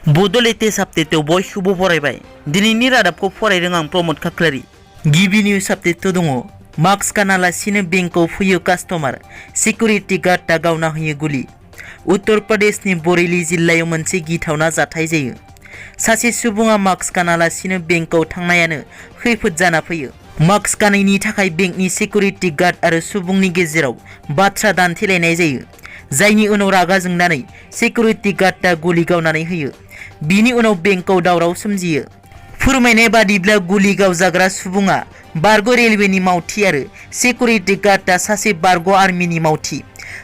बड'लेटेस्ट आपडेटआव बयखौबो बरायबाय। दिनैनि रादाबखौ फरायदों आं प्रमद खाख्लारि। गिबि निउज आपडेटथ' दङ। मास्क गानालासिनो बेंकआव फैयो कास्टमार, सिकिउरिटि गार्डआ गावना होयो गुलि। उत्तर प्रदेशनि बरेली जिल्लायाव मोनसे गिथावना जाथाय जायो। सासे सुबुङा मास्क गानालासिनो बेंकआव थांनायानो खैफोद जाना फैयो। मास्क गानैनि थाखाय बेंकनि सिकिउरिटि गार्ड आरो सुबुंनि गेजेराव बाथ्रा दान्थेलायनाय जायो, जायनि उनाव रागा जोंनानै सिकिउरिटि गार्डआ गुलि गावनानै होयो। बिनि उनाव बेंकआव दावराव सोमजियो। फोरमायनाय बादिब्ला गुलि गावजाग्रा सुबुङा बारग' रेलवेनि मावथि आरो सिकिउरिटि गार्डआ सासे बारग' आर्मिनि मावथि।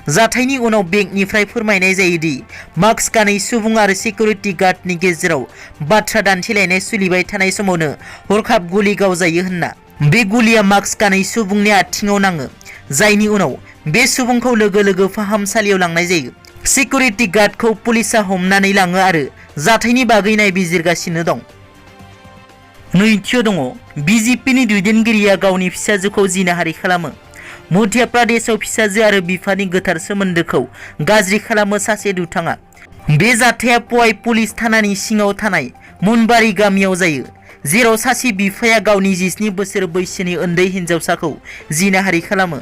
जाथायनि उनाव बेंकनिफ्राय फोरमायनाय जायोदि मास्क गानै सुबुं आरो सिकिउरिटि गार्डनि गेजेराव बाथ्रा दान्थेलायनाय सोलिबाय थानाय समावनो हरखाब गुलि गावजायो होनना। बे गुलिया मास्क गानै सुबुंनि आथिङाव नाङो, जायनि उनाव बे सुबुंखौ लोगो लोगो फाहामसालियाव लांनाय जायो। सिकिउरिटि गार्डखौ पुलिसआ हमनानै लाङो आरो जाथायनि बागै नायबिजिरगासिनो दं। नैथियाव दङ, बिजेपिनि दैदेनगिरिया गावनि फिसाजोखौ जिनाहारि खालामो। मध्य प्रदेशआव फिसाजो आरो बिफानि गोथार सोमोन्दोखौ गाज्रि खालामो सासे दुथाङा। बे जाथाया प'आइ पुलिस थानानि सिङाव थानाय मुनबारी गामियाव जायो, जेराव सासे बिफाया गावनि 17 बोसोर बैसोनि उन्दै हिन्जावसाखौ जिनाहारि खालामो।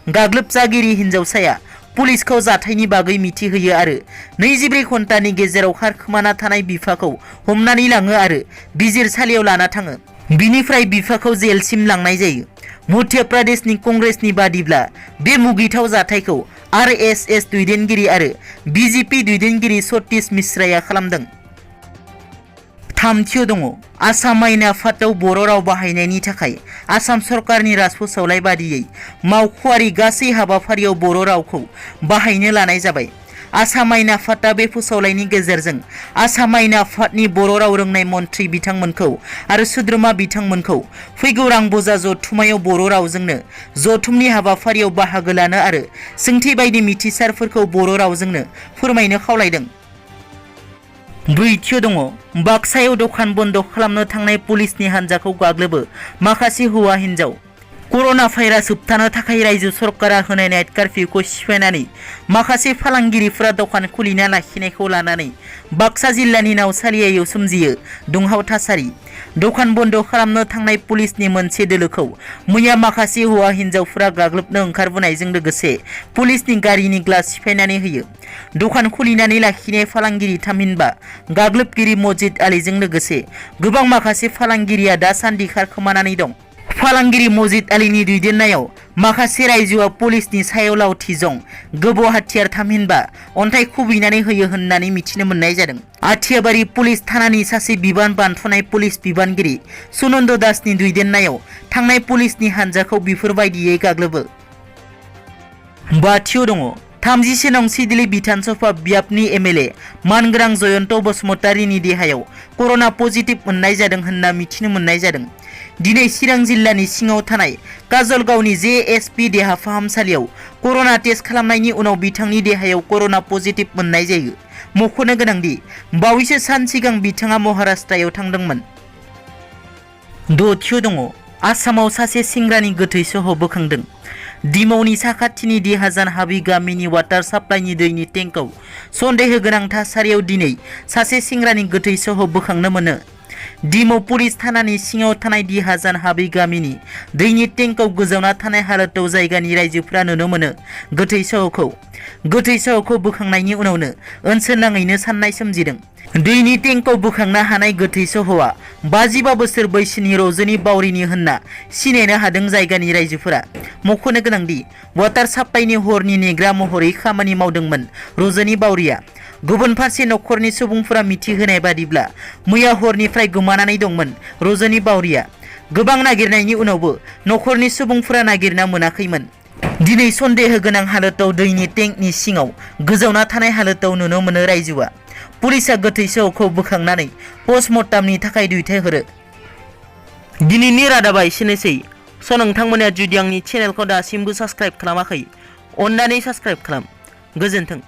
गाग्लोबजागिरि हिन्जावसाया पुलिसखौ जाथायनि बागै मिथिहोयो आरो 24 घन्टानि गेजेराव खारखोमाना थानाय बिफाखौ हमनानै लाङो आरो बिजिरसालियाव लाना थाङो। बिनिफ्राय बिफाखौ जेलसिम लांनाय जायो। मध्य प्रदेशनि कंग्रेसनि बादिब्ला बे मुगैथाव जाथायखौ आरएसएस दैदेनगिरि आरो बिजेपि दैदेनगिरि सतीश मिश्राया खालामदों। थामथियाव दङ, आसाम आयेन आफादाव बर' राव बाहायनायनि थाखाय आसाम सरकारनि राजफोसावलाय बादियै मावख'आरि गासै हाबाफारियाव बर' रावखौ बाहायनो लानाय जाबाय। आसाम आयेन आफादा बे फोसावलायनि गेजेरजों आसाम आयेन आफादनि बर' राव रोंनाय मन्थ्रि बिथांमोनखौ आरो सोद्रोमा बिथांमोनखौ फैगौ रां बोजा जथुमायाव बर' रावजोंनो जथुमनि हाबाफारियाव बाहागो लानो आरो सोंथि बायदि मिथिसारफोरखौ बर' रावजोंनो फोरमायनो खावलायदों। ब्रैथियाव दङ, बाक्सायाव दखान बन्द खालामनो थांनाय पुलिसनि हान्जाखौ गाग्लोबो माखासे हौवा हिन्जाव। कर'ना भाइरास होबथानो थाखाय रायजो सरकारा होनाय नाइट काफिउखौ सिफायनानै माखासे फालांगिरिफोरा दखान खुलिना लाखिनायखौ लानानै बाक्सा जिल्लानि नावसालियायाव सोमजियो दुंहाव थासारि। दखान बन्द खालामनो थांनाय पुलिसनि मोनसे दोलोखौ मैया माखासे हौवा हिन्जावफोरा गाग्लोबनो ओंखारबोनायजों लोगोसे पुलिसनि गारिनि ग्लास सिफायनानै होयो। दखान खुलिनानै लाखिनाय फालांगिरि थामहिनबा गाग्लोबगिरि मजिद आलीजों लोगोसे गोबां माखासे फालांगिरिया दासान्दि खारखोमानानै दं। फालांगिरि मजिद आलीनि दैदेननायाव माखासे रायजोआ पुलिसनि सायाव लावथि जं, गोबौ हाथियार थामहिनबा अन्थाइ खुबैनानै होयो होननानै मिथिनो मोननाय जादों। आथियाबारि पुलिस थानानि सासे बिबान बानथ'नाय पुलिस बिबानगिरि सुनन्द दासनि दैदेननायाव थांनाय पुलिसनि हान्जाखौ बेफोरबायदियै गाग्लोबो। बाथियाव दङ, 37 नं सिडली बिधानसभा ब्याबनि एमएलए मानगोनां जयन्त बसुमतारीनि देहायाव कर'ना पजिटिभ मोननाय जादों होनना मिथिनो मोननाय जादों। दिनै चिरां जिल्लानि सिङाव थानाय काजलगावनि जेएसपि देहा फाहामसालियाव कर'ना टेस्ट खालामनायनि उनाव बिथांनि देहायाव कर'ना पजिटिभ मोननाय जायो। मख'नो गोनांदि बावैसो सान सिगां बिथाङा महाराष्ट्रआव थांदोंमोन। दथियाव दङ, आसामाव सासे सेंग्रानि गोथै सह बोखांदों। डिमावनि साखाथिनि दिहाजान हाबि गामिनि वाटार साप्लाइनि दैनि टेंकआव सन्देह गोनां थासारियाव दिनै सासे सेंग्रानि गोथै सह बोखांनो मोनो। डिमौ पुलिस थानानि सिङाव थानाय दिहाजान हाबि गामिनि दैनि टेंकआव गोजावना थानाय हालोदाव जायगानि रायजोफोरा नुनो मोनो गोथै सहखौ बोखांनायनि उनावनो ओनसोल नाङैनो साननाय सोमजिदों। दैनि टेंकआव बोखांनो हानाय गोथै सहआ 55 बोसोर बैसोनि रजनी बावरीनि होनना सिनायनो हादों जायगानि रायजोफोरा। मख'नो गोनांदि वाटार साप्लाइनि हरनि नेग्रा महरै खामानि मावदोंमोन रजनी बावरीया। गुबुन फारसे नखरनि सुबुंफोरा मिथिहोनाय बादिब्ला मैया हरनिफ्राय गोमानानै दंमोन रजनी बावरीया। गोबां नागिरनायनि उनावबो नखरनि सुबुंफोरा नागिरना मोनाखैमोन। दिनै सन्देह गोनां हालोदाव दैनि टेंकनि सिङाव गोजावना थानाय हालोदाव नुनो मोनो रायजोआ। पुलिसआ गोथै सहखौ बोखांनानै पस्टमर्टमनि थाखाय दैथायहरो। दिनैनि रादाबा एसेनोसै। नोंथांमोना जुदि आंनि चेनेलखौ दासिमबो साबस्क्राइब खालामाखै, अन्नानै साबस्क्राइब खालाम। गोजोन्थों।